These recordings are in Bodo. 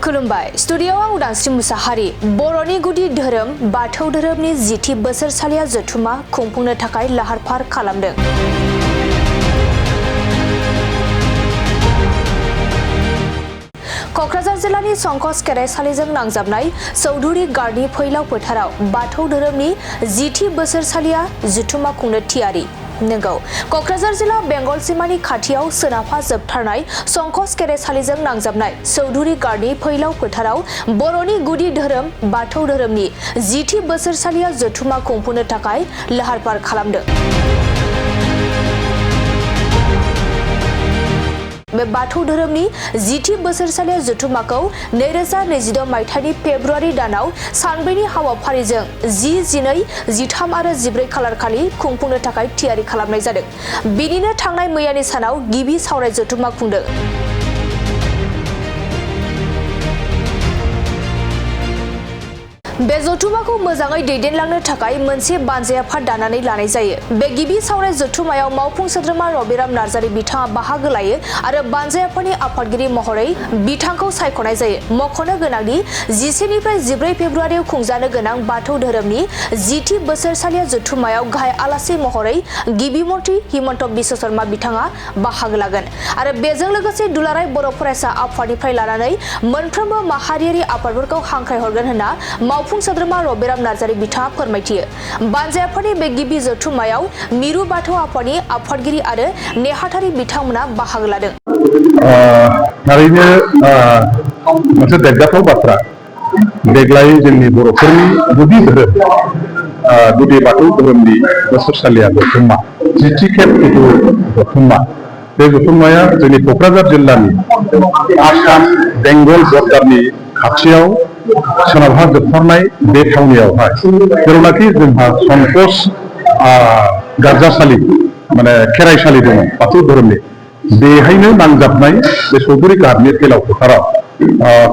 खुलुमबाय स्टुडियोआव उदांस्रि मुसाहारि बर'नि गुदि धोरोम बाथौ धोरोमनि 10थि बोसोरसालिया जथुमा खुंफुंनो थाखाय लाहार फाहार खालामदों। क'क्राझार जिल्लानि संकस खेराइसालिजों नांजाबनाय चौधुरी गार्डनि फैलाव फोथाराव बाथौ धोरोमनि 10थि बोसोरसालिया जथुमा खुंनो थियारि। नंगौ क'क्राझार जिल्ला बेंगल सीमानि खाथियाव सोनाबहा जोबथारनाय संकस खेराइसालिजों नांजाबनाय चौधुरी गार्डनि फैलाव फोथाराव बर'नि गुदि धोरोम बाथौ धोरोमनि 10थि बोसोरसालिया जथुमा खुंफुंनो थाखाय लाहार फाहार खालामदों। बे बाथौ धोरोमनि 10थि बोसोरसालिया जथुमाखौ 2026 मायथाइनि फेब्रुवारि दानाव सानब्रैनि हाबाफारिजों 10, 12, 13 आरो 14 खालार खालि खुंफुंनो थाखाय थियारि खालामनाय जादों। बिनिनो थांनाय मैयानि सानाव गिबि सावराय जथुमा खुंदों। बे जथुमाखौ मोजाङै दैदेनलांनो थाखाय मोनसे बानजाय आफाद दानानै लानाय जायो। बे गिबि सावराय जथुमायाव मावफुं सोद्रोमा रबिराम नार्जारी बिथाङा बाहागो लायो आरो बानजाय आफादनि आफादगिरि महरै बिथांखौ सायख'नाय जायो। मख'नो गोनांदि 11 निफ्राय 14 फेब्रुवारियाव खुंजानो गोनां बाथौ धोरोमनि 10थि बोसोरसालिया जथुमायाव गाहाय आलासि महरै गिबि मन्थ्रि हिमन्त बिश्व शर्मा बिथाङा बाहागो लागोन आरो बेजों लोगोसे दुलाराय बर' फरायसा आफादनिफ्राय लानानै मोनफ्रोमबो माहारियारि आफादफोरखौ हांख्रायहरगोन होनना मावफुं सोद्रोमा रबिराम नार्जारी बिथाङा फोरमायथियो। बानजाय आफादनि बे गिबि जथुमायाव मिरु बाथौ आफादनि आफादगिरि आरो नेहाथारि बिथांमोना बाहागो लादों। थारैनो मोनसे देरगाथाव बाथ्रा देग्लाय जोंनि बर'फोरनि गुदि धोरोम गुदि बाथौ धोरोमनि बोसोरसालिया जथुमा 10थि खेब जथुमा बे जथुमाया जोंनि क'क्राझार जिल्लानि आसाम बेंगल बर्डारनि खाथियाव सोनाबहा जोबथारनाय बे थावनियावहाय जेरावनाखि जोंहा संकस गारजासालि माने खेराइसालि दङ बाथौ धोरोमनि बेहायनो नांजाबनाय बे चौधुरी गार्डनि फैलाव फोथाराव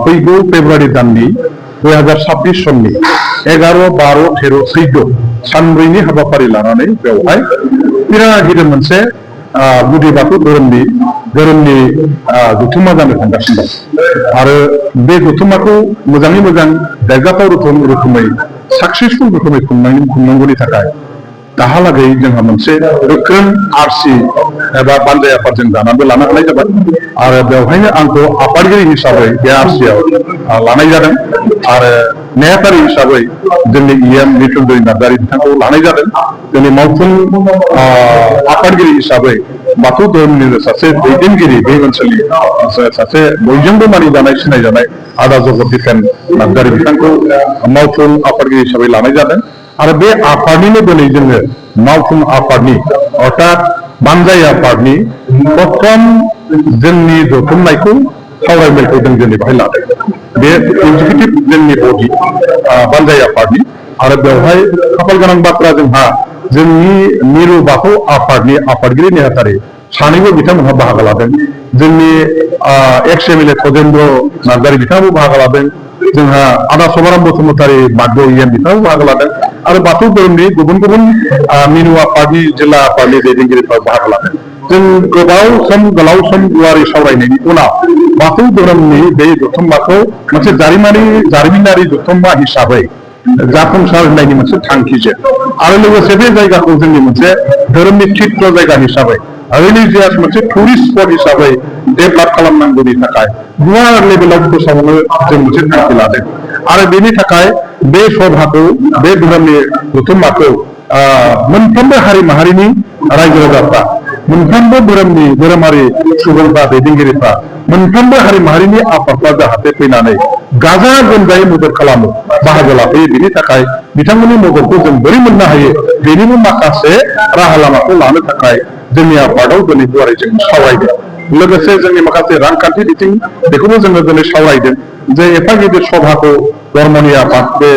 फैगौ फेब्रुवारि दाननि 2026 सननि 11, 12, 13, 14 सानब्रैनि हाबाफारि लानानै बेवहाय बिराद गिदिर मोनसे गुदि बाथौ धोरोमनि जथुमा जानो थांगासिनो दं आरो बे जथुमाखौ मोजाङै मोजां देरगाथाव रोखोमै साक्सेसफुल रोखोमै खुंनांगौनि थाखाय दाहालागै जोंहा मोनसे गोख्रों आरसि एबा बानजाय आफादजों दानानैबो लानो हानाय जाबाय आरो बेवहायनो आंखौ आफादगिरि हिसाबै बे आरसियाव लानाय जादों आरो नेहाथारि हिसाबै जोंनि EM मृत्युंजय नार्जारी बिथांखौ लानाय जादों। जोंनि मावफुं आफादगिरि हिसाबै बाथौ धोरोमनि सासे दैदेनगिरि बे ओनसोलनि सासे बयजोंबो मानिजानाय सिनायजानाय आदा जगदीपेन नार्जारी बिथांखौ मावफुं आफादगिरि हिसाबै लानाय जादों आरो बे आफादनिनो दिनै जोङो मावफुं आफादनि अर्थात बानजाय आफादनि प्रथम जोंनि जथुमनायखौ सावरायमेलखौ जों दिनै बाहाय लादों। बे एगजिकिउटिभ जोंनि बडि बानजाय आफादनि आरो बेवहाय खाफाल गोनां बाथ्रा जोंहा जोंनि मिरु बाथौ आफादनि आफादगिरि नेहाथारि सानैबो बिथांमोनहा बाहागो लादों। जोंनि एक्स MLA थजेन्द्र नार्जारी बिथाङाबो बाहागो लादों। जोंहा आदा सभाराम बसुमतारी बागद EM बिथाङाबो बाहागो लादों आरो बाथौ धोरोमनि गुबुन गुबुन मिरु आफादनि जिल्ला आफादनि दैदेनगिरिफोरा बाहागो लादों। जों गोलाव सम गुवारै सावरायनायनि उनाव बाथौ धोरोमनि बे जथुम्माखौ मोनसे जारिमिनारि जथुम्मा हिसाबै जाफुंसार होनायनि मोनसे थांखिजों आरो लोगोसे बे जायगाखौ जोंनि मोनसे धोरोमनि तीर्थ जायगा हिसाबै रिलिजियास मोनसे टुरिस्ट स्पट हिसाबै डेभेलप खालामनांगौनि थाखाय गुवार लेभेलाव फोसावनो जों मोनसे थांखि लादों आरो बेनि थाखाय बे सभाखौ बे धोरोमनि जथुम्माखौ मोनफ्रोमबो हारि माहारिनि रायजो राजाफ्रा मोनफ्रोमबो धोरोमारि सुबुंफ्रा दैदेनगिरिफ्रा मोनफ्रोमबो हारि माहारिनि आफादफ्रा जाहाथे फैनानै गाजा गोमजायै मदद खालामो बाहागो लाफैयो बेनि थाखाय बिथांमोननि मददखौ जों बोरै मोननो हायो बेनिबो माखासे राहा लामाखौ लानो थाखाय जोंनि आफादाव दिनै गुवारै जों सावरायदों। लोगोसे जोंनि माखासे रांखान्थि बिथिं बेखौबो जोङो दिनै सावरायदों जे एफा गिदिर सभाखौ धर्मनि आफाद बे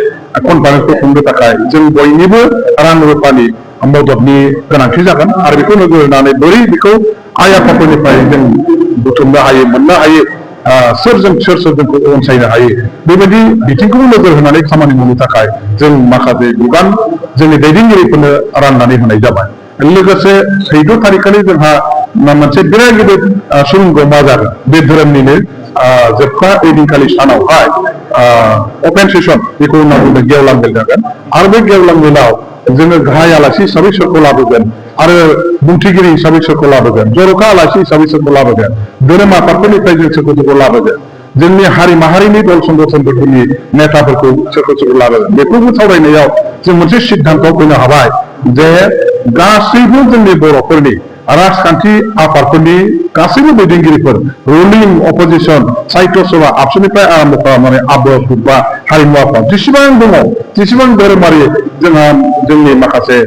कनफारेन्सखौ खुंनो थाखाय जों बयनिबो रां रुफानि मददनि गोनांथि जागोन आरो बेखौ नोजोर होनानै बोरै बेखौ आइ आफादफोरनिफ्राय जों बुथुमनो हायो मोननो हायो सोर जोंखौ अनसायनो हायो बेबायदि बिथिंखौबो नोजोर होनानै खामानि मावनो थाखाय जों माखासे बिबान जोंनि दैदेनगिरिफोरनो राननानै होनाय जाबाय। लोगोसे 14 थारिखखालि जोंहा मोनसे बिराद गिदिर सुबुंगमा जागोन बे धोरोमनिनो जोबथा ओइदिनखालि सानावहाय अपेन सेसन बेखौ होनना बुंदों गेवलां मेल जागोन आरो बे गेवलां मेलाव जोङो गाहाय आलासि हिसाबै सोरखौ लाबोगोन आरो बुंथिगिरि हिसाबै सोरखौ लाबोगोन जर'खा आलासि हिसाबै सोरखौ लाबोगोन धोरोम आफादफोरनिफ्राय जों सोरखौ लाबोगोन जोंनि हारि माहारिनि दल संगठनफोरनि नेताफोरखौ सोरखौ लाबोगोन बेफोरखौ सावरायनायाव जों मोनसे सिद्धान्तआव फैनो हाबाय जे गासैबो जोंनि बर'फोरनि राजखान्थि आफादफोरनि गासैबो दैदेनगिरिफोर रुलिं अपोजिसन साहित्य सभा आबसुनिफ्राय आरम्भ खालामनानै आबहावा बा हारिमु आफाद जेसेबां धोरोमारि जोंहा जोंनि माखासे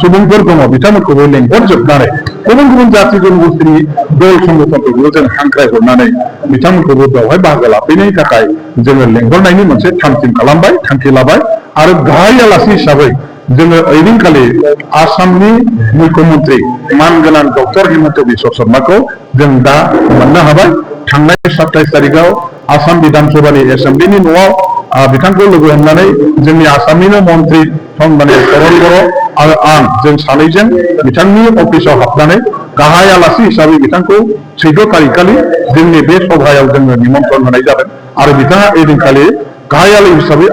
सुबुंफोर दङ बिथांमोनखौबो लेंहरजोबनानै गुबुन गुबुन जाथि जनगोष्ठीनि दल संगठनफोरखौबो जों हांख्रायहरनानै बिथांमोनखौबो बेवहाय बाहागो लाफैनायनि थाखाय जोङो लेंहरनायनि मोनसे थांखि लाबाय आरो गाहाय आलासि हिसाबै जोङो ओइदिनखालि आसामनि मुख्यमन्त्रि मानगोनां डक्टर हिमन्त बिश्व शर्माखौ जों दा मोननो हाबाय थांनाय 27 तारिखआव आसाम विधान सभानि एसेम्ब्लिनि न'आव बिथांखौ लोगो हमनानै जोंनि आसामनिनो मन्त्रि माने करण बर' आरो आं जों सानैजों बिथांनि अफिसाव हाबनानै गाहाय आलासि हिसाबै बिथांखौ 14 तारिखखालि जोंनि बे सभायाव जोङो निमन्त्रण होनाय जादों आरो बिथाङा ओइदिनखालि गाहाय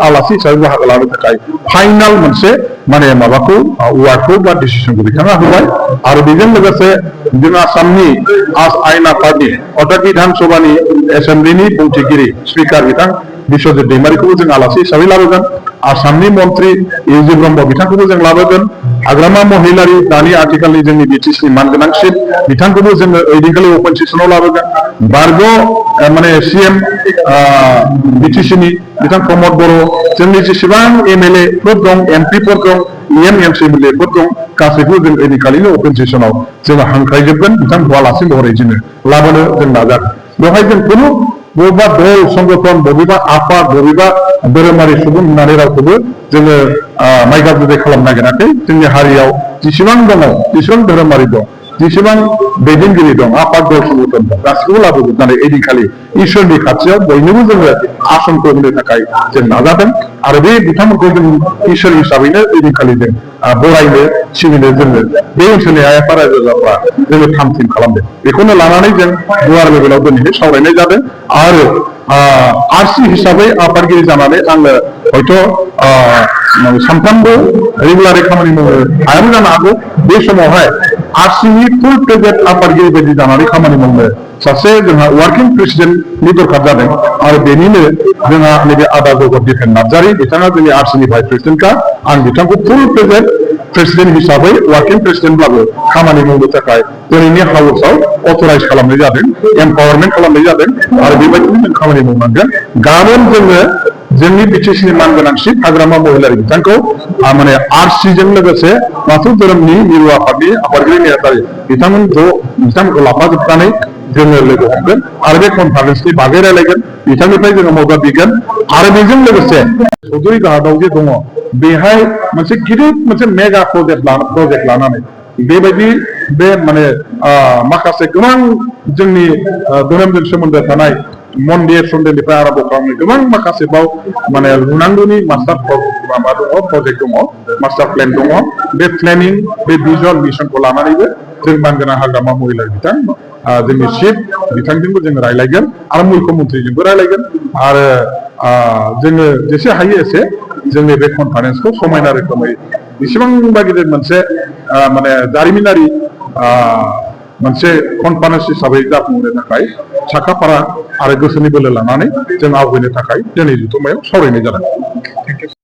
आलासि हिसाबै बाहागो लानो थाखाय फाइनाल मोनसे माने माबाखौ वार्डखौ बा डिसिसनखौ बिथाङा होबाय आरो बेजों लोगोसे जों आसामनि आयेन आफादनि अर्थात विधान सभानि एसेम्ब्लिनि बुंथिगिरि स्पिकार बिथां बिश्वजित दैमारिखौबो जों आलासि हिसाबै लाबोगोन आसामनि मन्त्रि इउजि ब्रह्म बिथांखौबो जों लाबोगोन हाग्रामा महिलारि दानि आथिखालनि जोंनि बिटिसिनि मानगोनांसिन बिथांखौबो जोङो ओइदिनखालि अपेन सेसनाव लाबोगोन बारग' माने CM बिटिसिनि बिथां प्रमद बर' जोंनि जेसेबां MLA फोर दं MP फोर दं EM MLA फोर दं गासैखौबो जों ओइदिनखालिनो अपेन सेसनाव जोङो हांख्रायजोबगोन बिथांखौ आलासि महरै जोङो लाबोनो जों नाजागोन बेवहाय जों खुनु बबेबा दल संगठन बबेबा आफाद बबेबा धोरोमारि सुबुं होननानै रावखौबो जोङो माइगा जुदै खालामनो नागिराखै जोंनि हारियाव जेसेबां दङ जेसेबां धोरोमारि दं जेसेबां दैदेनगिरि दं आफाद दल संगठन दं गासैखौबो लाबोजोबनानै ओइदिनखालि इसोरनि खाथियाव बयनोबो जोङो आसनखौ होनो थाखाय जों नाजादों आरो बे बिथांमोनखौ जों इसोर हिसाबैनो ओइदिनखालि जों बरायनो सिबिनो जोङो बे ओनसोलनि आइ आफा रायजो राजाफ्रा जोङो थाम-थिम खालामदों बेखौनो लानानै जों गुवार लेभेलाव दिनैहाय सावरायनाय जादों आरो RC हिसाबै आफादगिरि जानानै आङो हयथ' सानफ्रामबो रेगुलारै खामानि मावनो हायाबो जानो हागौ बे समावहाय RCनि फुल प्रेजेन्ट आफादगिरि बायदि जानानै खामानि मावनो सासे जोंहा वार्किं प्रेसिडेन्टनि दरकार जादों आरो बेनिनो जोंहा नैबे आदा जगत दिपेन नार्जारि बिथाङा जोंनि RCनि भाइस प्रेसिडेन्टखा आं बिथांखौ फुल प्रेसिडेन्ट हिसाबै वार्किं प्रेसिडेन्टब्लाबो खामानि मावनो थाखाय दिनैनि हाउसआव अथराइज खालामनाय जादों एम्पावारमेन्ट खालामनाय जादों आरो बेबायदिनो जों खामानि मावनांगोन गाबोन जोङो जोंनि बिटिसिनि मानगोनांसिन हाग्रामा महिलारि बिथांखौ माने RCजों लोगोसे बाथौ धोरोमनि मिरु आफादनि आफादगिरि नेहाथारि बिथांमोनखौ लाफाजोबनानै जोङो लोगो हमगोन आरो बे कनफारेन्सनि बागै रायलायगोन बिथांनिफ्राय जोङो मदद बिगोन आरो बेजों लोगोसे चौधुरी घाटआव जे दङ बेहाय मोनसे गिदिर मोनसे मेगा प्रजेक्ट लानानै बेबायदि बे माने माखासे गोबां जोंनि धोरोमजों सोमोन्दो थानाय मन्दिर सन्दिरनिफ्राय आरम्भ खालामनाय गोबां माखासे बाव माने लुनांगौनि मास्टार माबा दङ प्रजेक्ट दङ मास्टार प्लेन दङ बे प्लेनिं बे भिजन मिशनखौ लानानैबो जों मानगोनां हाग्रामा महिला बिथां जोंनि चिफ बिथांजोंबो जों रायलायगोन आरो मुख्यमन्त्रिजोंबो रायलायगोन आरो जोङो जेसे हायो एसे जोंनि बे कनफारेन्सखौ समायना रोखोमै बेसेबांबा गिदिर मोनसे माने जारिमिनारि मोनसे कनफारेन्स हिसाबै जाफुंहोनो थाखाय साखाफारा आरो गोसोनि बोलो लानानै जों आवगायनो थाखाय दिनै जथुम्मायाव सावरायनाय जादों